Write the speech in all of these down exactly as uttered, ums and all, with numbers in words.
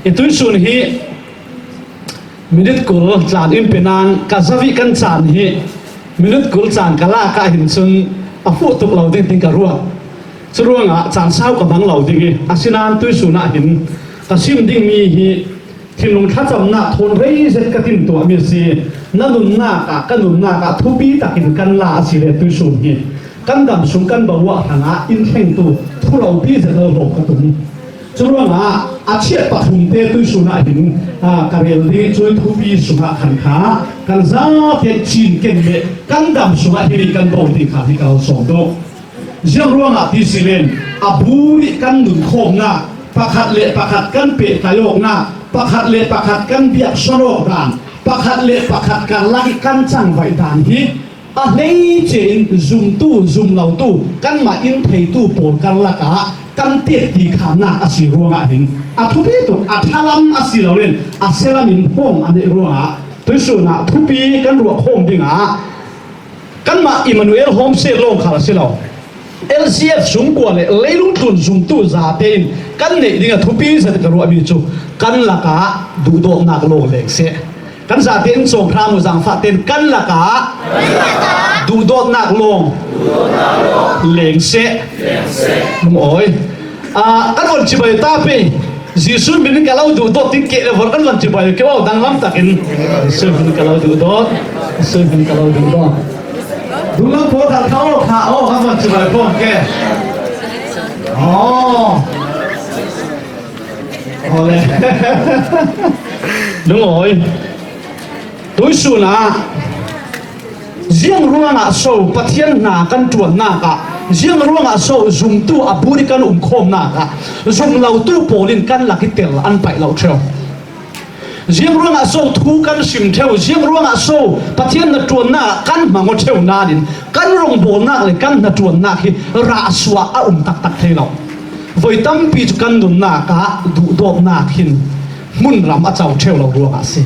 I tuisun hi minit kul tlan in pe nang, ka zavi kan caan hi minit kul caan ka lak ah hin cun a fuh tuk lo ding tin ka ruah. Curuangah caan sau ka hmang lo ding i, asinain tuisun ah hin ka sim dingmi hi thinlung thlacamnak thawn rei zet ka timtuahmi a si. Na nunnak ah, ka nunnak ah thupi takin kan la a si le tuisun hi kan dam sung kan bawa hrangah in thlengtu thulopi zet lo hlawm ka tum. Curuangah a chiat pathum te tuisun ah hin, aa, ka rel ding i, cui thupi sungah khan kha kan zate cin ken le kan dam sungah himi kan bawm ding kha hi ka lo sawm dawh. Ziang ruangah ti si len, a bu nih kan nunkhawmnak, pakhat le pakhat kan pehtlai awknak, pakhat le pakhat kan biaksuan awk dan, pakhat le pakhat karlak i kan cangvaih dan hi a hleice in zumtu, zum lotu, kanmah in theitu pawl karlak ah kan tek ti khamnak a si ruangah hin a thupi tuk, a thalam a si lo len a sialam in hawm a neih ruangah tuisun ah thupi kan ruah khawm dingah kanmah Emmanuel Home Cell lawng khal a si lo, L C F sungkua le leilung tlun zumtu zate in kan neih ding a thupi zet ka ruahmi cu kan lakah duhdawtnak lawng leng seh. Kan zate in cawng hram uh zangfah tein kan lakah duhdawtnak lawng leng seh. Lungawi. Ah, kan von cibai ta pei. Jesuh min in ka lo duhdawt ding keh le vor kan von cibai keu au danglam takin. Jesuh min in ka lo duhdawt. Jesuh min in ka lo duhdawt. Dunglam pawl kha kha aw kha aw kan von cibai pawng ke. Aw. Aw le. Lungawi. Tuisun ah ziang ruangah so Pathian hna kan ṭuannak ah, ziang ruangah so zumtu a bur i kan umkhawmnak ah, zum lotu pawl in kan lak i tel an paih lo ṭheu. Ziang ruangah so thu kan sim ṭheu, ziang ruangah so Pathian hnaṭuannak ah kan hmang aw ṭheu nain kan rawngbawlnak le kan hnaṭuannak hi rah suah a um taktak thei lo. Voi tampi cu kan nunnak ah duhdawtnak hin hmunram a co ṭheu lo ruangah a si.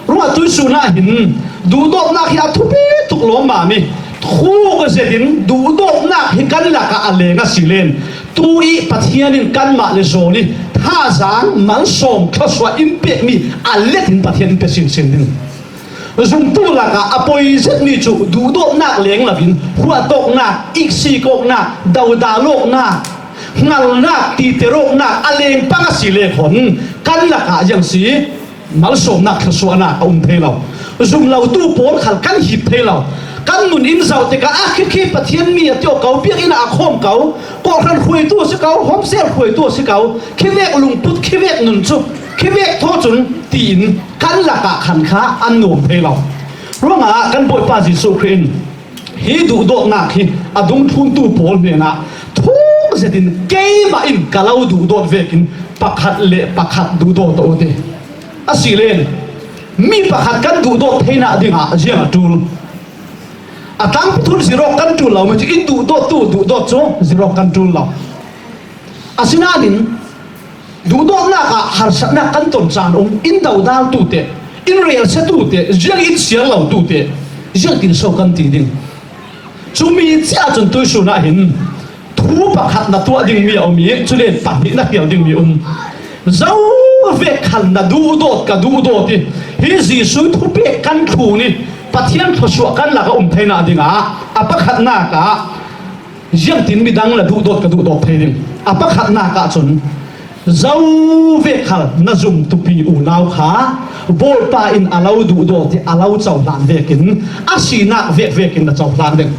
Ruah tuisun ah hin duhdawtnak hi a thupi tuk lawmmam i, thuk zetin duhdawtnak hi kan lakah a leng a si len, tu i Pathian in kanmah le zawn i thazaang malsawm thluasuah in pekmi a let in Pathian in pe sinsin ding. Zumtu lakah a poi zetmi cu duhdawtnak leng loin huahtawknak, iksik awknak, dodal awknak, hngalnak, titer awknak a leng pang a si le khawn kan lakah ziang si. Malsawmnak thluasuahnak a um thei lo. Zum lotu pawl khal kan hip thei lo. Kan nun in zoh tikah a khi khi Pathian mi a ti aw ko, biakinn ah a khawm ko, kawhhran hruaitu a si ko, homecell hruaitu a si ko, khivek lungput, khivek nun cu, khivek thaw cun tiin kan lakah khan kha an nuam thei lo. Ruangah kan Bawipa Jesuh Khrih in hi duhdawtnak hi a dungthluntu pawl hnenah thuk zetin keimah in ka lo duhdawt vekin pakhat le pakhat duhdawt aw u ti. A si len, mi pakhat kan duhdawt theinak dingah ziang a ṭul? A tlangpi thun zirawk kan ṭul lo, mi cu in duhdawttu duhdawt cu zirawk kan ṭul lo. Asinain duhdawtnak ah harsatnak kan ton caan um, in dodaltu te, in relsiatu te, ziang in siar lotu te, ziangtin so kan ti ding? Cumi cia cun tuisun ah hin thu pakhat na tuah dingmi a um i, cule pahnih na hrial dingmi a um. Zo vek khal na duhdawt, ka duhdawt i, hi Jesuh thupek kan thlun i, Pathian thluasuah kan lak a um theinak dingah a pakhatnak ah ziangtin midang na duhdawt, ka duhdawt thei ding? A pakhatnak ah cun zo vek khal na zumtupi unau kha Bawipa in a lo duhdawt i a lo cohlan vekin a sinak vekvek in na cohlan ding.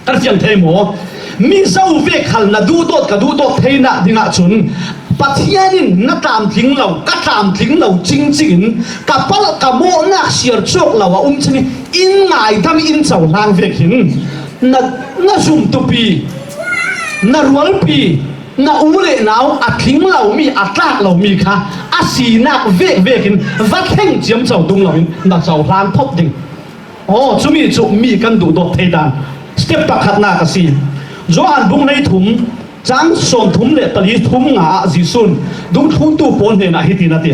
Kan fiang thei maw? Mi zo vek khal na duhdawt, ka duhdawt theinak dingah cun Pathian in na tlamtling lo, ka tlamtling lo cingcing in ka palh, ka mawhnak siar cawk lo a um cing i in ngaidam in cohlang vek hin na, na zumtupi, na rualpi, na u le nau a tling lomi, a tlak lomi kha a sinak vekvek in va thleng ciamco tung loin na cohlang phawt ding. Aw, cumi cu mi kan duhdawt thei dan step pakhatnak a si. Johan bung hleithum, cang sawmthum le pali, thum nga ah Jesuh in dungthluntu pawl hnenah hiti na ti: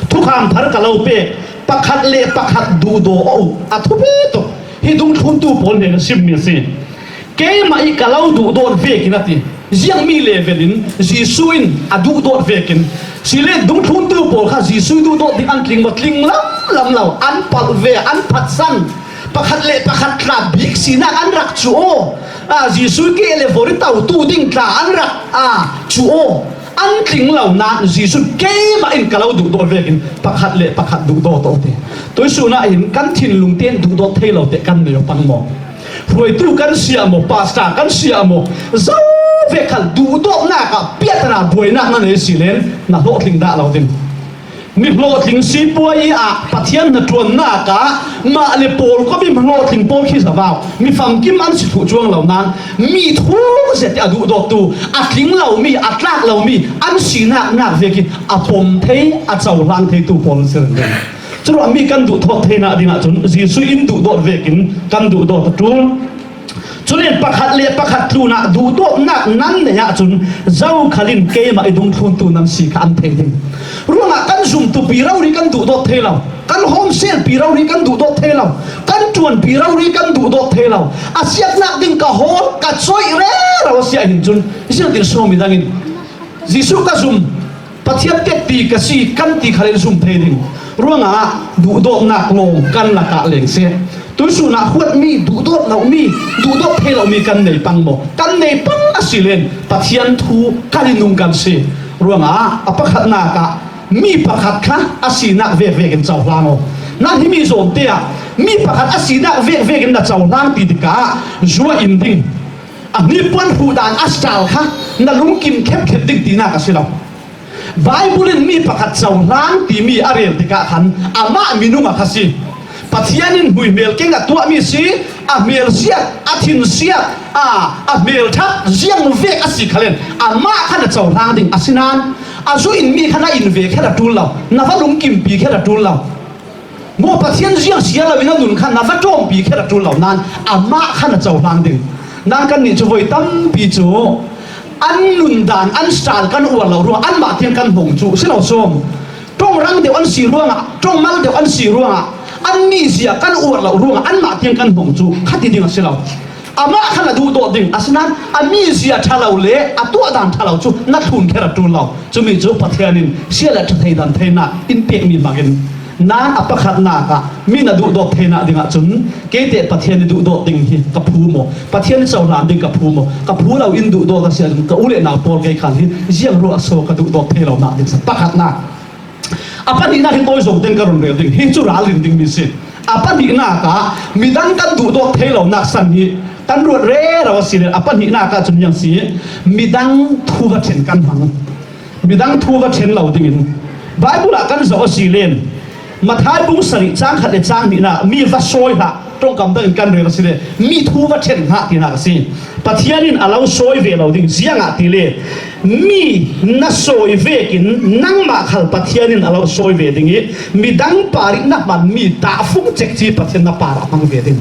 Thukham thar ka lo pek, pakhat le pakhat duhdaw aw u, a thupi tuk. Hi dungthluntu pawl hnen a simmi a si. Keimah i ka lo duhdawt vekin a ti. Ziang mi level in Jesuh in a duhdawt vekin, sile dungthluntu pawl kha Jesuh duhdawt ding an tling maw? Tling lam lam lo, an palh ve, an phatsan, pakhat le pakhat tla bik sinak an rak cu aw. A, Jesuh ke le vori tautu ding tla an rak, a, cu aw. An tling lo nain Jesuh, keimah in ka lo duhdawt vekin pakhat le pakhat duhdawt aw ti. Tuisun ah hin kan thinlung tein duhdawt thei lo te kan nei pang maw? Hruaitu kan siah maw, pastor kan siah maw, zo ve khal duhdawtnak ah piatana buainak na nei si len na hlawhtling dah lo ding. Mi hlawhtling sipuai ah Pathian hnaṭuannak ah mah le pawl kawp in hlawhtling pawl khi zavau mi famkim an si thluh cuang lo nain mi thu zet a duhdawttu a tling lomi, a tlak lomi an sinak nak vekin a pom thei, a cohlang theitu pawl an si reng. Curuangah mi kan duhdawt theinak dingah cun Jesuh in duhdawt vekin kan duhdawt a ṭul. Culen pakhat le pakhat tlunah duhdawtnak nan nei ahcun zokhal in keimah i dungthluntu nan si kha an thei ding. Ruangah kan zumtupi rori kan duhdawt thei lo, kan homselpi rori kan duhdawt thei lo, kan ṭuanpi rori kan duhdawt thei lo. A siatnak ding ka hawl, ka coih rero a si ahhin cun ziangtin so midang in Jesuh ka zum, Pathian tetti ka si kan ti khal in zum thei ding. Ruangah duhdawtnak lawng kan lakah leng seh. Tuisun ah huatmi, duhdawt lomi, duhdawt thei lomi kan nei pang maw? Kan nei pang a si len Pathian thu kan i nung kan si. Ruangah a pakhatnak ah mi pakhat kha a sinak vekvek in cohlang aw. Nan himi zawnte ah mi pakhat a sinak vekvek in na cohlang ti tikah zuah in ding. A hnipuan hruh dan a style kha na lungkim khepkhet ding tinak a si lo. Baibal in mi pakhat cohlang timi a rel tikah khan amah minung a kha si. Pathian in hmuihmel keng a tuahmi si, a hmelsiat, a thinsiat, a, a hmelṭhat ziang vek a si khalen amah khan a cohlang ding a si nain a zu in mi khan a in ve kher a ṭul lo, na va lungkimpi kher a ṭul lo. Maw Pathian ziang sia lo in a nun kha na va ṭawmpi kher a ṭul lo nain amah khan a cohlang ding. Nain kannih cu voi tampi cu an nundan, an style kan uar lo ruangah anmah tiang kan hmang cu si lo sawm. Ṭong rang deuh an si ruangah, ṭong mal deuh an si ruangah, an mizia kan uar lo ruangah anmah tiang kan hmang cu kha ti ding a si lo. Amah khan a duhdawt ding, asinain a mizia ṭha lo le a tuahdan ṭha lo cu na thlun kher a ṭul lo. Cumi cu Pathian in sia le ṭha thei dan theinak in pekmi hmangin, nan a pakhatnak ah mi na duhdawt theinak dingah cun keite Pathian i duhdawt ding hi ka phu maw? Pathian i cohlan ding ka phu maw? Ka phu lo in duhdawt a si ahcun ka u le nau pawl kei khan hi ziang ruah so ka duhdawt thei lonak ding si pakhatnak. A pahnihnak hi tawi zong tein ka run rel ding. Hi cu ralrin dingmi si. A pahnihnak ah midang kan duhdawt thei lonak san hi kan ruat rero a si le a pahnihnak ah cun ziang si, midang thu va ṭhen kan hmang. Midang thu va ṭhen lo dingin Baibal ah kan zoh a si len Matthai bung sarih cang khat le cang hnihnak mi va sawi hlah, ṭongkam dangin kan rel a si le mi thu va ṭhen hlah tinak a si. Pathian in a lo sawi ve lo ding, ziangahtile mi na sawi vekin nangmah khal Pathian in a lo sawi ve ding i midang par i na hmanmi tahfung cekci Pathian na parah hmang ve ding.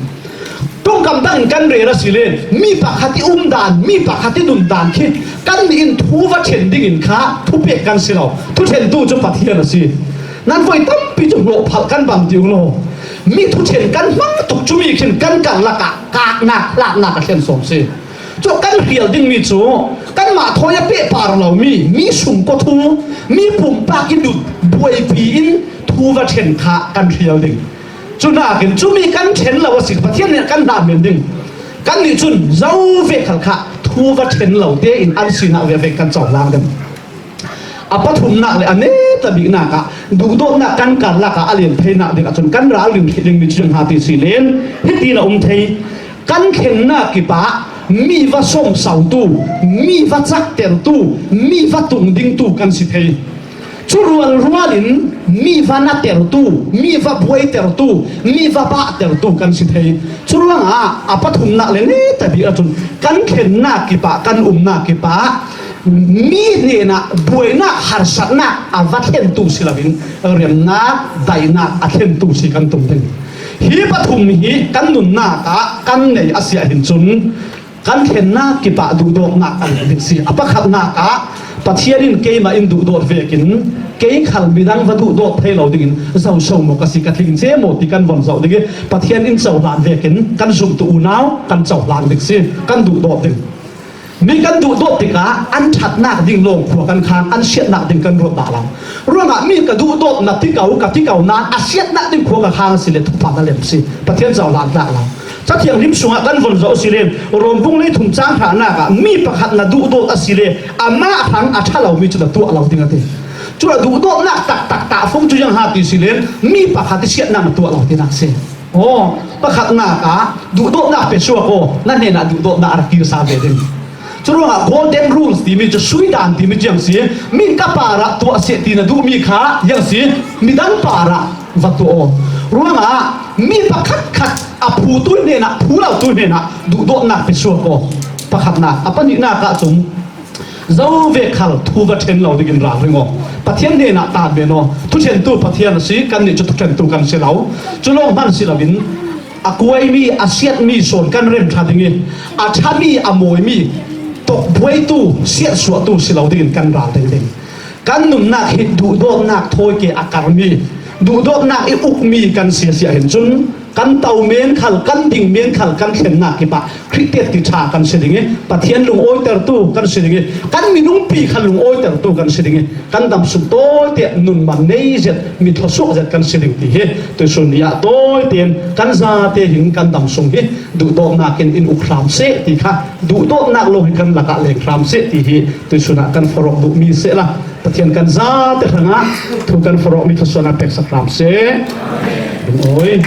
Ṭongkam dangin kan rel a si le mi pakhat i umdan, mi pakhat i nundan khi kannih in thu va ṭhen dingin kha thupek kan si lo. Thuṭhentu cu Pathian a si. Nan voi tampi cu hlawhphalh kan bang ti ung law, mi thuṭhen kan hmang tuk cumi khin kan karlak ah kaknak, hlaknak a thlen sawm si. Cu kan hrial dingmi cu kanmah thawi a pehpar lomi, mi sungkaw thu, mi pumpak i lut buaipi in thu va ṭhen kha kan hrial ding. Cunakin cumi kan ṭhen lo a si, Pathian nih kan hlan men ding. Kannih cun zo ve khal kha thu va ṭhen lo tein an sinak veve kan cohlang ding. A pathumnak le a netabiknak ah duhdawtnak kan karlak ah a lian theinak ding ahcun kan ralrin hrih dingmi cu hna ti si len hiti na um thei. Kan thlennak kip ah mi va sawmsautu, mi va caktertu, mi va tung dingtu kan si thei. Cu rualrual in mi va natertu, mi va buaitertu, mi va bahtertu kan si thei. Curuangah a pathumnak le netabik ahcun kan thlennak kip ah, kan umnak kip ah mi hnenah buainak, harsatnak a va thlentu si loin remnak, daihnak a thlentu si kan tum ding. Hi pathum hi kan nunnak ah kan nei a si ahhin cun, kan thlennak kip ah duhdawtnak a leh ding si. A pakhatnak ah Pathian in keimah in duhdawt vekin kei khal midang va duhdawt thei lo dingin zo so maw ka si, ka tling ce maw ti kan von zoh ding i Pathian in cohlan vekin kan zumtu unau kan cohlang ding si, kan duhdawt ding. Mi kan duhdawt tikah an ṭhatnak ding lawng khua kan khang, an siatnak ding kan ruat dah lo. Ruangah mi ka duhdawtna ti ko, ka ti ko nain a siatnak ding khua ka khang a si le thupha na lem si. Pathian cohlan tlak lo. Cathianghlim sungah kan von zoh a si le Rom bung hleithum cang hranak ah mi pakhat na duhdawt a si le amah hrang a ṭha lomi cu na tuah lo ding a ti. Cun a duhdawtnak taktak tahfung cu ziang ha ti si le mi pakhat i siatnak na tuah lo tinak si. Aw, pakhatnak ah duhdawtnak pe suak aw, na hnenah duhdawtnak a ra kir sa ve ding. Curuangah golden rules timi cu sui dan timi cu ziang si, mi ka parah tuah seh ti na duhmi kha ziang si, midang parah va tuah aw. Ruangah mi pakhatkhat a phutu hnenah, phu lotu hnenah duhdawtnak pe suak aw. Pakhatnak, a pahnihnak ah cun zo ve khal thu va ṭhen lo dingin ralring aw. Pathian hnenah tan men aw. Thuṭhentu Pathian a si, kannih cu thuṭhentu kan si lo. Cu lawng hman si loin a kuaimi, a siatmi sawn kan rem ṭha ding i, a ṭhami, a mawimi, tokbuaitu, siatsuahtu si lo dingin kan ral ding ding. Kan nunnak hi duhdawtnak thawi ke a karmi, duhdawtnak i ukmi kan si a si ahhin cun, kan to men khal, kan ding men khal, kan thlennak kipah Khrih tet ti ṭha kan si ding i, Pathian lungawitertu kan si ding i, kan minungpi khal lungawitertu kan si ding i, kan dam sung tawite nun man nei zet, mi thluasuak zet kan si ding ti hi tuihsun ni ah tawite in kan zate hin kan dam sung hi duhdawtnak in in uk hram seh ti kha, duhdawtnak lawng hi kan lakah leng hram seh ti hi tuihsun ah kan forhawk duhmi sehla Pathian kan zate hrangah thu kan forhawkmi thluasuahnak peksak hram seh. Amen.